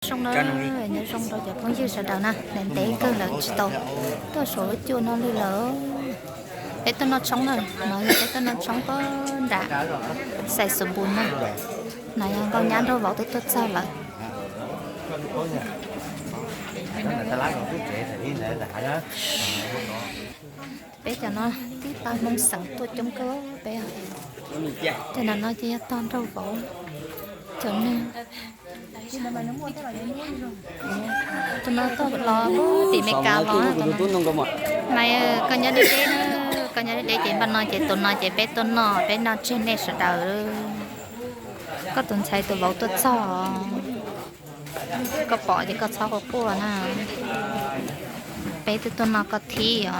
Zoo na, nyob zoo rau cov phooj ywg sawv daws na, ntev ntev kawg lawm tsis tau tuaj saum lub cuaj no li lawm. Peb tuaj noj tshoob na, no yog peb tuaj noj tshoob pem nram Xais Xus Npus na. No yog nkauj nyab nraug vauv twb tuaj txog lawm. Peb cov no tib pab Hmoob xeem tuaj coob kawg peb. Cov no no ces yog tog nraug vauv cov neeg. Tus no tuaj los tim Meskas los. Mas koj nyob deb deb na, koj nyob deb deb ces npaj no ces tus no ces peb tuaj noj, peb noj tseg nej sawv daws. Koj tus ntxhais tus vauv tuaj txog, koj pom ces koj txhob quaj quaj na. Peb twb tuaj noj koj thib os.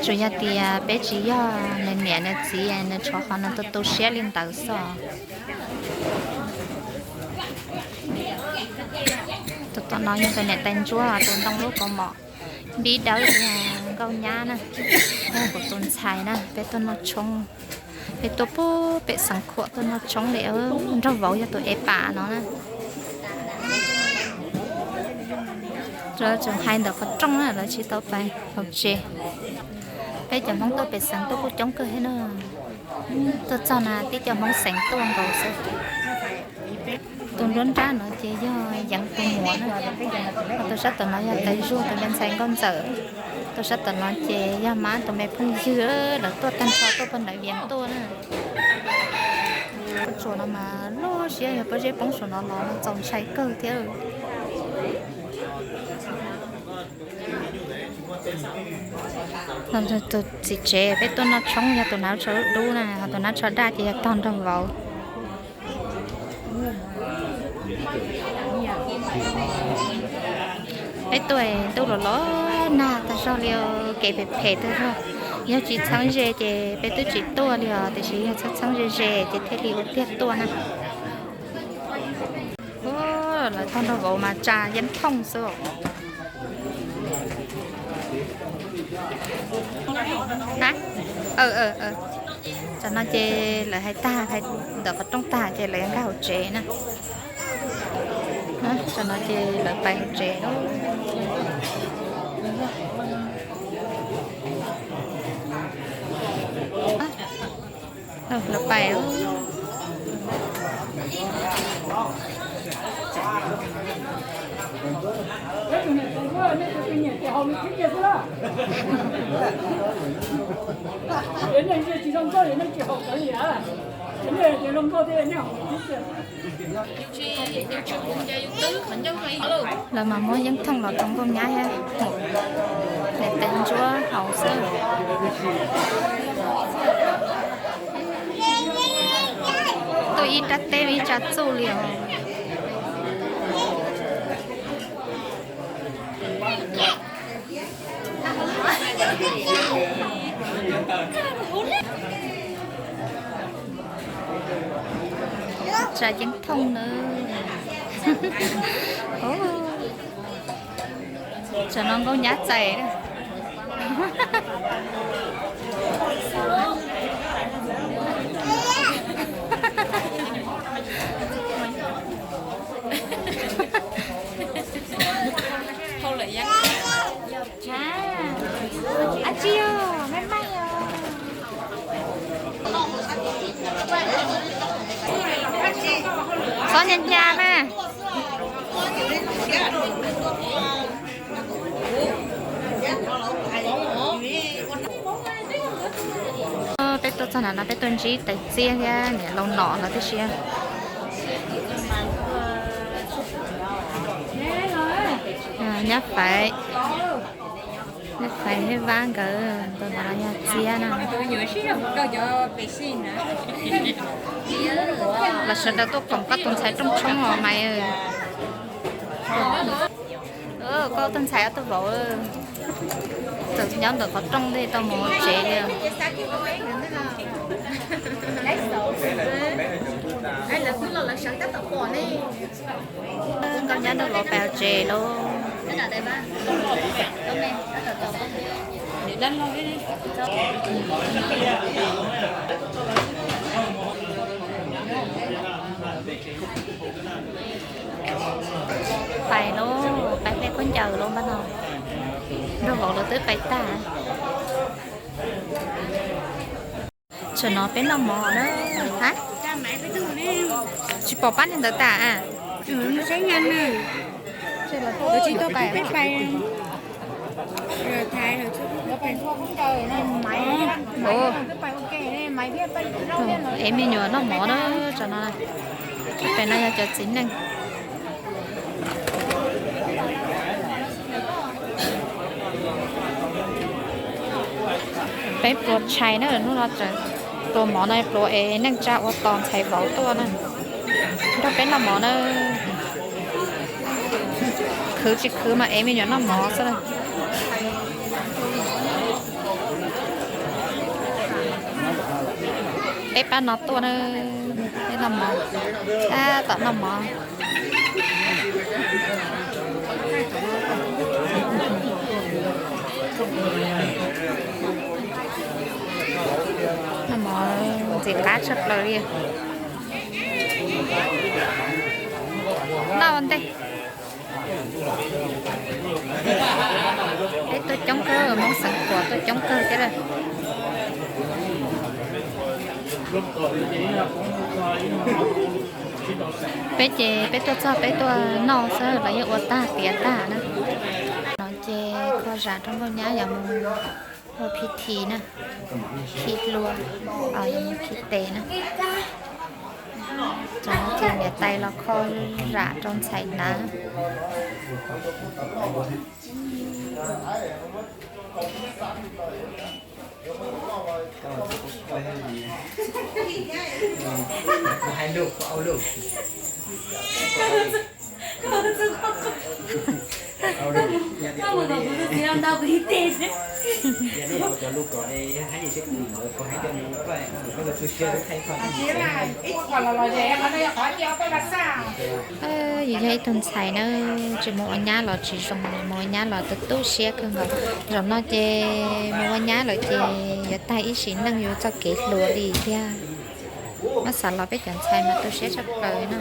Tsuas yog tias peb tsis yog nws niam nws txiv nws tshuav qhov nws tu tu siab li ntawd xwb. Tus tom no yog tus niam tais ntsuab tus ntoo lub kaus mom npib dawb, nkauj nyab na, yog kuv tus ntxhais na. Peb tuaj noj tshoob, peb tuaj pem Xeev Khuam tuaj noj tshoob li. Nraug vauv yog tus ev pam no na. Lawv tseem hais ntawm qhov rooj na, lawv tsis tau pais hauv tsev. Peb cov Hmoob tuaj pem xeev tuaj kuj coob kawg thiab na. Tuaj txog na tib co Hmoob xeev tuaj nkaus xwb. Tus nruab nrab no ces yog Yeev tus muam na. Tus sab tom no yog Tais Zuag tus me ntxhais nkauj ntxawm. Tus sab tom no ces yog Mab tus me phooj ywg, lawv tuaj tag nrho tuaj pem nram Vias tuaj na. Pob tsuas no mas lub siab yog pob zeb poob saum no los txaus ntshai kawg thiab. Tus txiv tsev peb tuaj noj tshoob yog tus hnav tsho dub dub na, ho tus hnav tsho daj ces yog tog nraug vauv. Peb tuaj ntuj los los nag tag zog li, kev phem phem tag zog. Yog tsis txheeb ze ces peb twb tsis tuaj li os, tiam sis yog txheeb txheeb ze ze ces thiaj li ua tiag tuaj na. Lawv tog nraug vauv mas tsa yeeb thooj xwb. Tam no ces lawv hais tag, hais ntawm qhov rooj tag ces lawv yuav nkag hauv tsev na. Tam no ces lawv pais hauv tsev. Lawv pais. Lawv mas muab yeeb thooj los rau nkauj nyab thiab niam tais ntsuab haus xwb. Tuaj ib rab teb ib tsa txuj li os. Tsa yeeb thooj na. Tam no nkauj nyab txais. Ab tsi os, maj maj os. Txhob nyas nyas mas. Peb tuaj txog nram no peb tuaj ntsib tais txiab thiab niam laus nom lawv tib si. Nyab Faiv, Nyab Faiv thiab Vab nkawd, tus no los yog txiab na. Los sawv daws tuaj koom koj tus ntxhais rooj tshoob os mas. Koj tus ntxhais ob tug vauv txawm nyob ntawm qhov rooj ntej tau mus tsev li. Nkauj nyab nraug vauv pais tsev lauj. Tawm los npaj no, nrog vauv lawv twb pais tag. Tsam no peb noj mov na. Ha? Tsis pom pab niag ntawd tas a? Ev me nyuam noj mov na, tsam no. Pem no yog cov txiv neej. Peb pluas tshais na, hnub no pluas mov no pluas es neej tsa ua tos ntxhais vauv tuaj na. Nrog peb noj mov na. Khwv tsis khwv mas ev me nyuam noj mov xwb. Peb pab no tuaj na, peb noj mov, tab tom noj mov. Noj mov ntxim qab tshaj plaws li. Noj ua ntej. Peb tuaj coob kawg, Hmoob xeev Khuam tuaj coob kawg thiab lawm. Peb ces peb tuaj txog peb tuaj noj xwb los yeej ua tag tiav tag na. No ces kho zam rau nkauj nyab yuav mus ua phij thi na, khi hlua, khi tes na. Tam no ces niam tais los kho zam rau ntxhais hnav. Yus yog ib tug ntxhais na, tsis mus ua nyab los tsis zoo, mus ua nyab los tu tu siab kawg nkaus. Zaum no ces mus ua nyab lawm ces yuav tag ib sim neej yuav txoj kev hluas li thiab. Muab xav los peb cov ntxhais mas tu siab tshaj plaws no.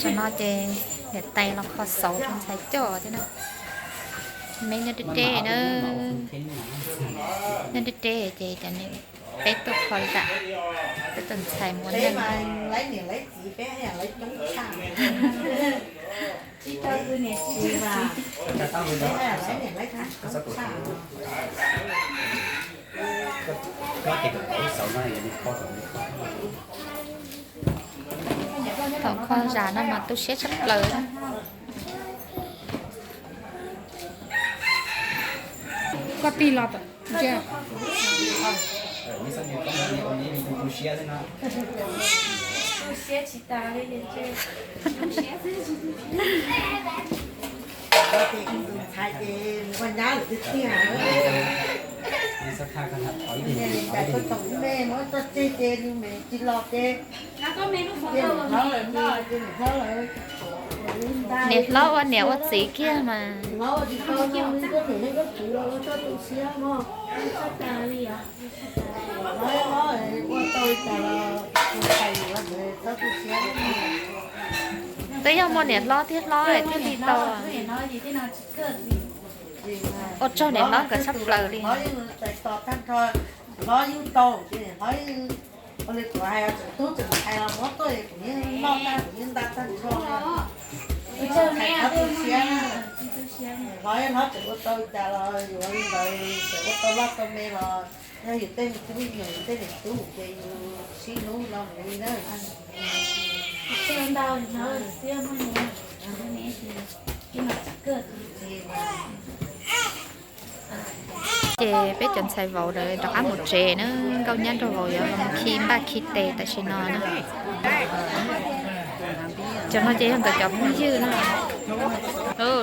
Tam no ces niam tais los kho xauv rau ntxhais coj thiab na. Me nyob deb deb na, nyob deb deb ces cov, peb tuaj kho zam, peb tus ntxhais mus ua neej. Thaum kho zam no mas tu siab tshaj plaws. Koj tig los, niam hlob ua niam ua txiv kiag mas. Twb yog muaj niam hlob thiab hlob thiaj li tau. Ua tsaug niam hlob nkawd tshaj plaws li. Ces peb cov ntxhais vauv ntawd rov qab mus tsev na, nkauj nyab nrog vauv yuav los khi npaj khi tes tam sim no na. Cov no ces yog nkawd cov phooj ywg na.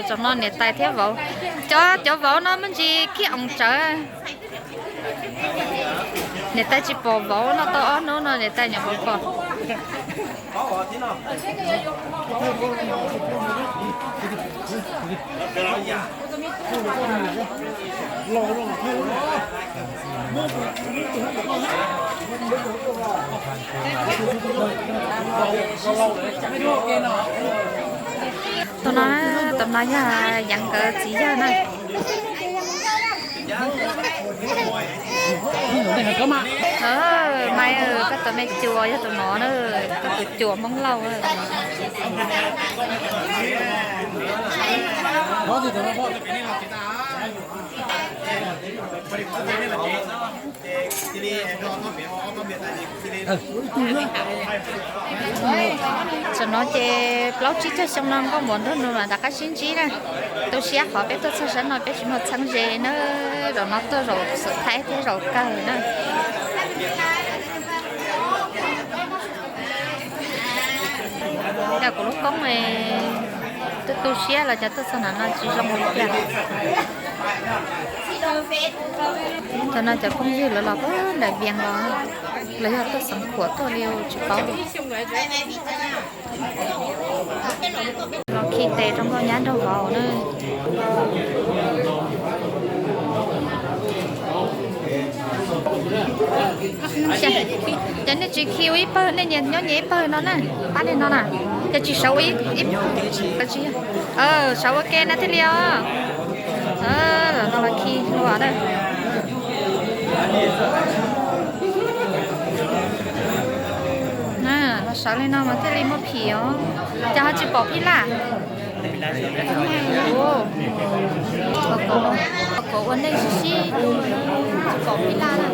Tam no niam tais thiab vauv, cov, cov vauv no me ntsis kiag oo tsawv. Niam tais tsis pom vauv no tau ob hnub no, niam tais nyuam qhuav pom. Tus no, tus no yog Yeev nkawd txiv yawg na. Maiv, koj tus me cuas yog tus no na, koj tus cuas Hmoob Lauj. Tam no ces plaub tsib caug xyoo no nkauj muam nraug nus mam rov qab sib ntsib na. Tu siab qhov peb tuaj txog sab no peb tsis muaj txheeb ze na, zaum no tuaj zaum xwm thaib thiab zaum kawg na. Yog kuv lub koob, tu tu siab los cov tuaj txog no no tsis zoo li tiag. Cov no cov phooj ywg lawv los puag nram Vias los, los yog tuaj xeev Khuam tuaj li tsis paub. Los khi tes rau nkauj nyab nraug vauv na. Ces nej tsis khi ua ib pawg, nej nyias nyob nyias ib pawg no na, pab li no na. Ces tsis sawv ua ib, sawv ua ke na thiaj li os. Los no los khi lua na. Los sawv li no mas thiaj li muaj phim os. Ces ho tsis pom phij laj. Kom ua neej sib sib, tsis pom phij laj na.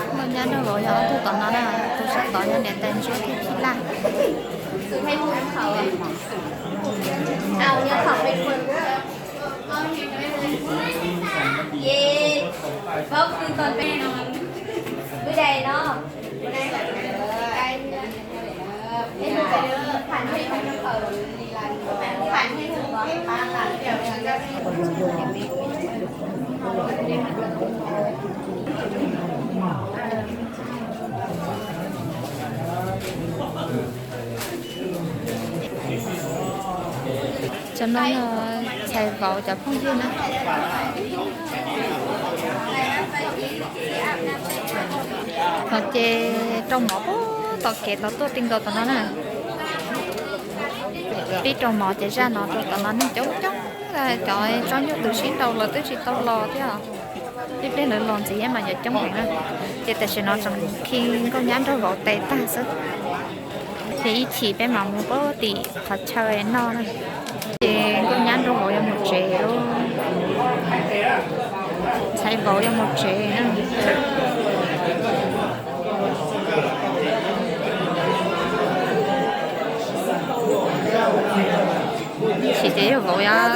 Nkauj nyab nraug vauv yog ob tug tom no na, tus sab tod yog niam tais ntsuab thiab phij laj. Cov no yog ntxhais vauv cov phooj ywg na. No ces rau mov puag tom kev tod tuaj ti nkaus tom no na. Pib rau mov ces zaj no rau tom no neeg coob coob, cov tsob nyuj tus sib nraus lawv twb tsis tau los thiab. Ib pliag lawv los ntxiv mas yuav coob heev na. Ces tam sim no tseem khi nkauj nyab nraug vauv tes tag xwb. Ces ib chim peb mam mus puag tim qhov chaw noj na. Ces nkauj nyab nraug vauv yuav mus tsev lawm. Ntxhais vauv yuav mus tsev na. Ib chim ces yog vauv, vauv,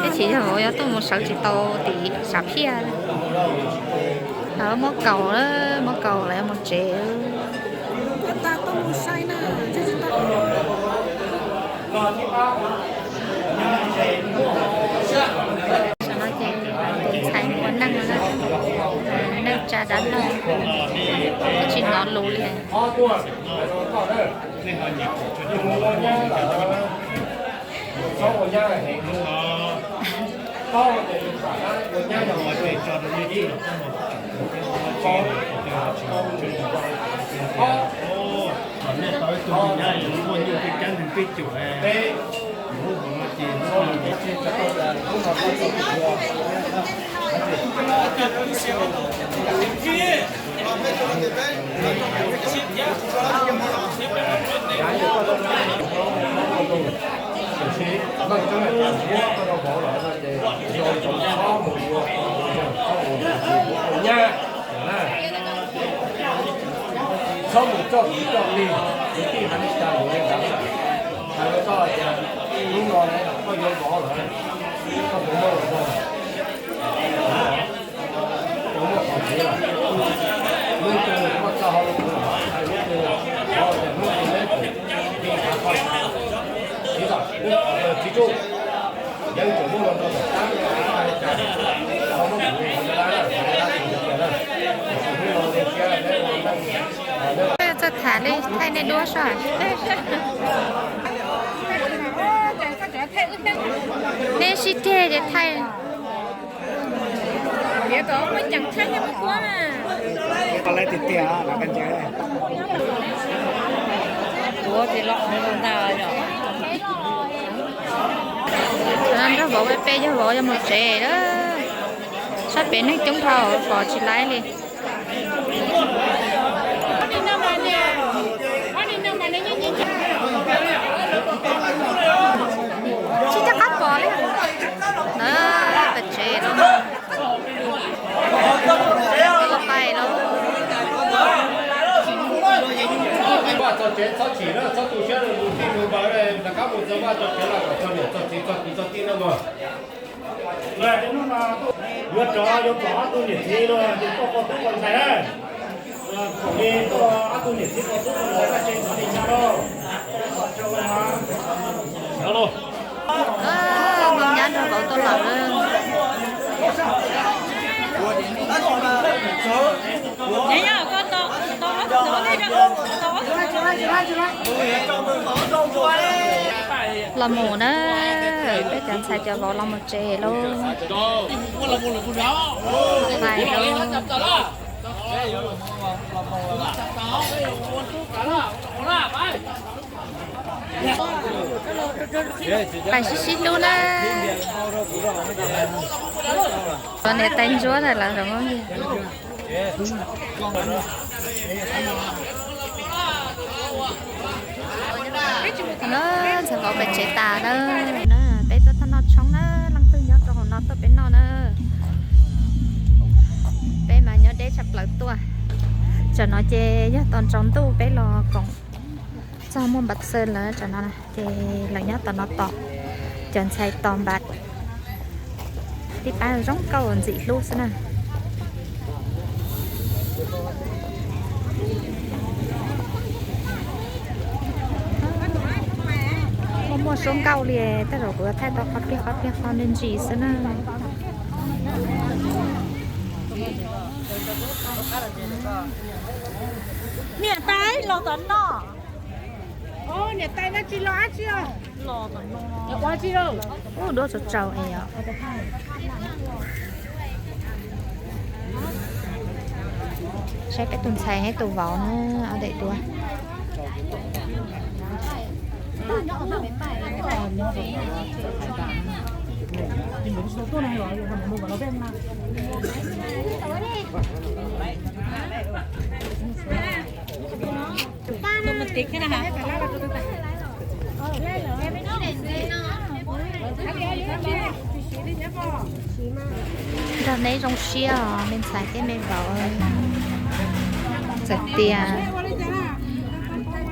ib chim yog vauv yuav tuaj mus sawv tsis tau tim Sam Phiaj. Muab kaus, muab kaus lawv yuav mus tsev. Tam no ces tus ntxhais ua neej, neej tsa dab laug, twb tsis hnov lus li. Tiam sis meej tseeb hais tias muab koj rau vauv lawm no ces zoo tsoom txhob mus ua, txhob mus ua nyab na. Txhob mus coj kwv coj tij, kwv tij hais li cas los li ntawd. Hais rau koj hais tias hnub no koj yuav vauv lawm, koj puas muaj los? Hnub twg muaj txoj hauj lwm, hais hnub twg, hnub twg neb tseem ti khav kho tiv tom txiv tsuj, yeej tseem muaj los rau tom qab, ho muab kuv hais rau dab, hais rau dab tsis tiag na. Tiam sis hnub no zoo siab neb ua neej, neb txawj tham li thaij nej duab soj. Neb sib ceg ces thaij. Nraug vauv peb yog vauv yuav mus tsev lawm. Sab pem neeg coob dhau pom tsis laib li. Tsis coj qab pom li. Pem tsev lawm. Txog tsev txhob chim na, txhob tu siab, tus tij tus nkawm rov qab mus txog vaj txog tsev los kom txog niam txog txiv txog kwv txog tij na mog. Yuav rov yuav pom ob tug niam txiv los yus tuaj poj tub poj ntxhais na. Kom li tuaj ob tug niam txiv poj tub poj ntxhais vaj tse ntxhov li cas lauj. Nkauj nyab nraug vauv tuaj lawm. Los mus na, peb cov ntxhais cov vauv los mus tsev lauj. Pais lauj. Pais sib sib hlub na. Ua niam tais ntsuab na lawv. Ntxhais vauv pem tsev tas na. Peb tuaj thaj noj tshoob na, leej twg nyob rau hauv no tuaj peb noj na. Peb mas nyob deb tshaj plaws tuaj. Tsam no ces yog tos ntsaus ntuj peb los koom txog muaj npam xwb lawm tsam no ces lawv nyob tom no tos. Cov ntxhais tos npam tib pab zoo nkauj ntxim hlub xwb na. Muaj muaj suab nkauj li, tej zaum kuv thaij tau qhov pliag qhov pliag qhov me ntsis xwb na. Niam tais los tom no. Niam tais no tsis los dab tsi os. Ua tsi los? Ub, duab tsaus tsaus es yom. Saib peb tus ntxhais thiab tus vauv na, ob daim duab. Nrog neb zoo siab os me ntxhais thiab me vauv. Txawm tias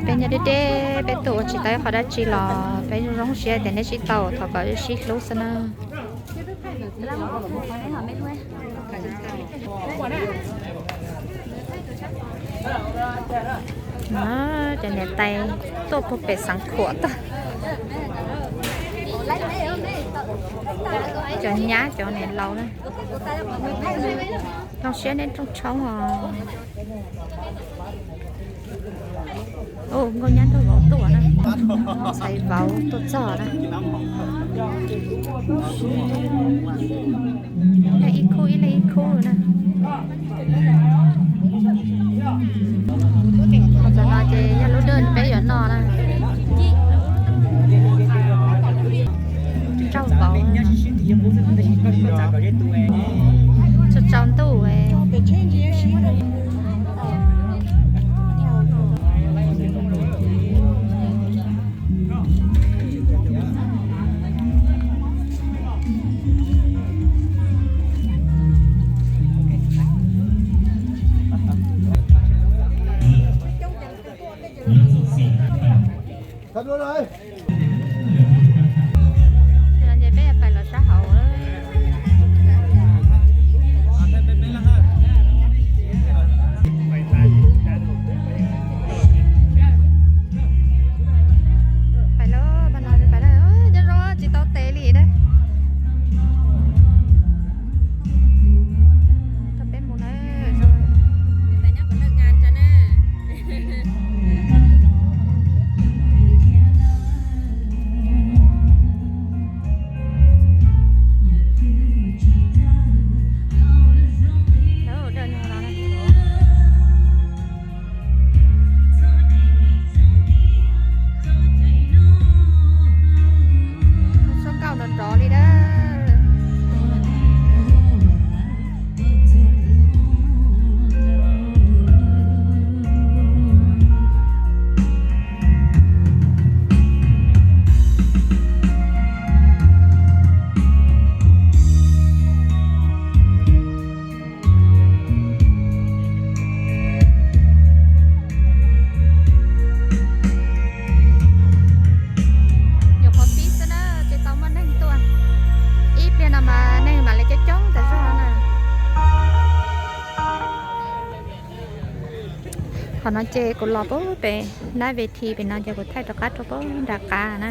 peb nyob deb deb, peb tuaj ua tsis tau ib qho dab tsi los peb zoo zoo siab tias neb sib tau, thov kom sib hlub xwb na. Cov niam tais tuaj puag pem Xeev Khuam tag. Cov nyab cov niam laus na. Zoo siab neb rooj tshoob os. Ub, nkauj nyab nrog vauv tuaj na. Ntxhais vauv tuaj txog na. Ib leeg ib khub, ib leeg ib khub na. Tam no ces yog lub dej peb yuav noj na. Nrauj vauv. Tsaus tsaus ntuj. Ces peb pais los sab hauv. Pais lawm, pais no pais lawm, nyob zoo tsis tau tes li na. Rau peb mus na. Sab nkauj nrov nrov li na. Nyuam qhuav pib xwb na, tsis tau muaj neeg tuaj. Ib pliag no mas neeg mam li coob coob tas zog na. Qhov no ces kuv los pem nab ve thi pem no ces kuv thaij rov qab rau pem nram qab na.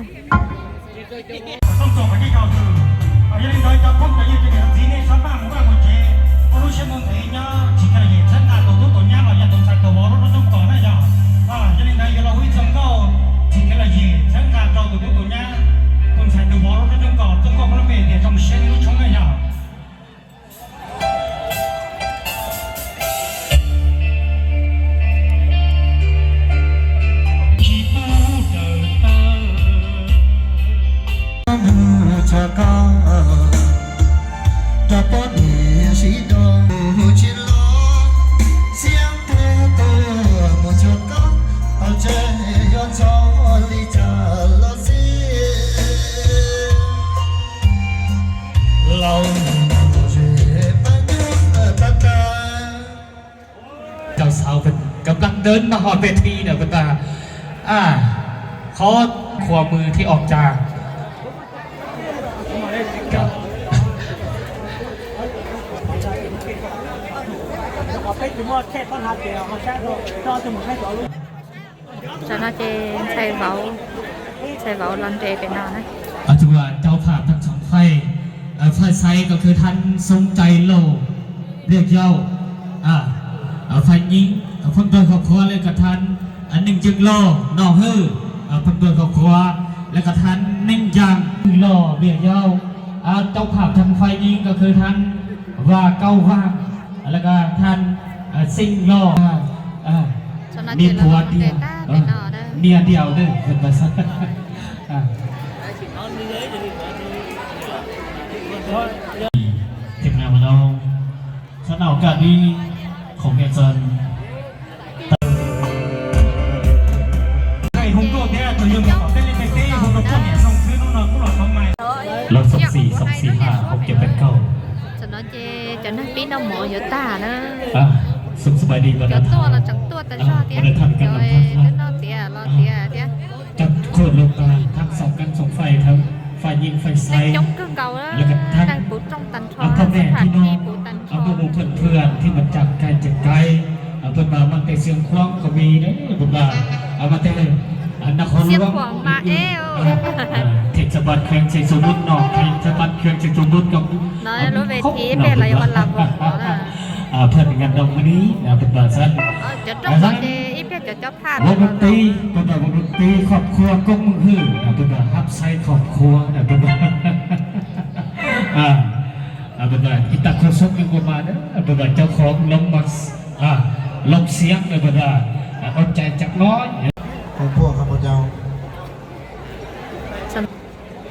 Yog li ntawd cov phooj cov ywg, cov niam cov txiv, nej sawv daws mus vaj mus tsev, ua lub siab muaj nqis nyob tsis kiv los yim, txhawb nqa tus tub tus nyab los yog tus ntxhais tus vauv lub rooj lub kos na yog. Yog li ntawd yuav los hu ib txoj nkauj tsis kiv los yim, txhawb nqa rau tus tub tus nyab, tus ntxhais tus vauv lub rooj lub kos, txoj nkauj muaj lub npe tias Zoo Siab Lub Tshoob na yog. Tsis pub daws taw, nws tshua koj rau poj niam sib do, tsis los xiab tiag tuaj mus tshua koj, tau tseg yuav txog li cas los xij. Lau mus ze pab nyuj tag tag. เจ้าสาวเป็นกำลังเดินมาฮอดเวทีเนี่ย เป็นตา อ่า ขอขวามือที่ออกจาก ครับ Tam no ces ntxhais vauv, ntxhais vauv los nres pem no na. ปัจจุบันเจ้าภาพทั้งสองฝ่าย เอ่อ ฝ่ายชายก็คือท่านทรงใจโล เรียกเย้า อ่า เอ่อ ฝ่ายหญิง Phân đoàn khua khua leh kom than, a, neeg yeej loj no hwj, a, phân đoàn khua khua leh kom than neeg yeej loj viam yau, a, trong khảo thành phần yin kom khwv than và câu vàng, leh kom than, a, sinh loj, a, niam phuav tiag, niam diav dej. Thiab nab no, sab nau kaj dib, qhov mia txan. Los xov xis xov xis ha hauv cov pes kaug. Cov neeg pib noj mov yuav tag na. Xum xum bai di npawg Dab Thas, npawg Dab Thas, cov khua lug tag thab xoom kab xoom fais, fais nyeej fais xais, lawv thab thoj me thib no, thab mus phwm phwm thib mas cam kais cam kais, peb mas mas tej Xiav Khuam ko vi, peb mas mas tej Nab Qhov Luam, them Xas Pas Kheng Xes Xus Npub no, them Xas Pas Kheng Xes Xus Npub ko, phwm ngam doo mab nib, peb mas xab. Vos dub tib, peb mas vos dub tib ครอบครัว Koob Meej Hwm, peb mas hab xais ครอบครัว, peb mas ib tag khuv xoob yeej kuj mas, peb mas cov khov loo mas, loo xiav, peb mas ua cai cam no.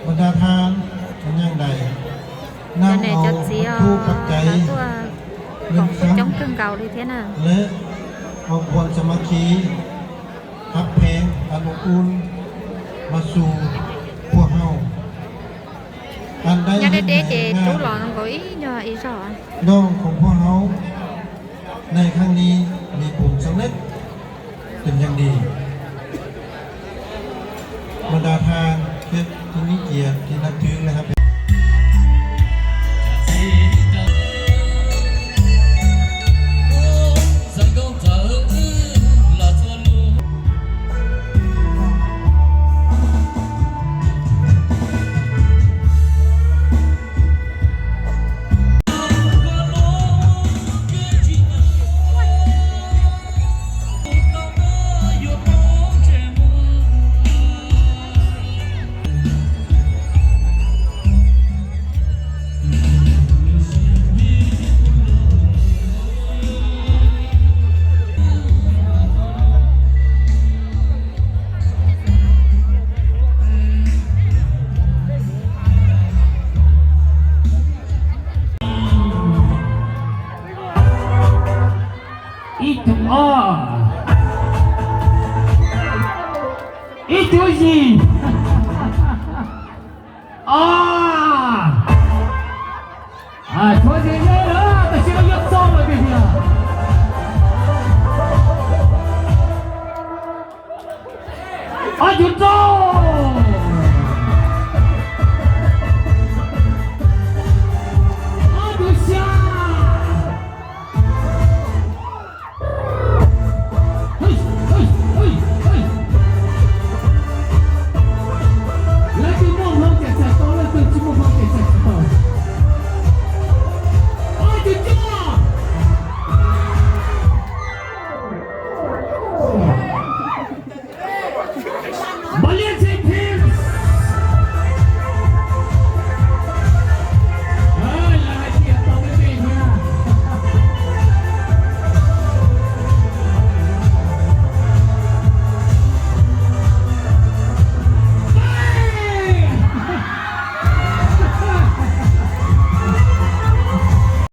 Bos dab thab, nyaaj dais, nam au tub pab cai, nws khab, leh au khuam sa mas khi, hab pheej, a num un, mas xu, phuam hau. Nyob deb deb ces rub los nkaus ib nyuag ib zaug. Nrog khoom phuam hau, nais khab ni, ni pum xab neb, tus nyeej di. Bos dab thab, thiab tus nib cia, tus nab twg leh hab pheej. Ib tug ob, ib tug yim.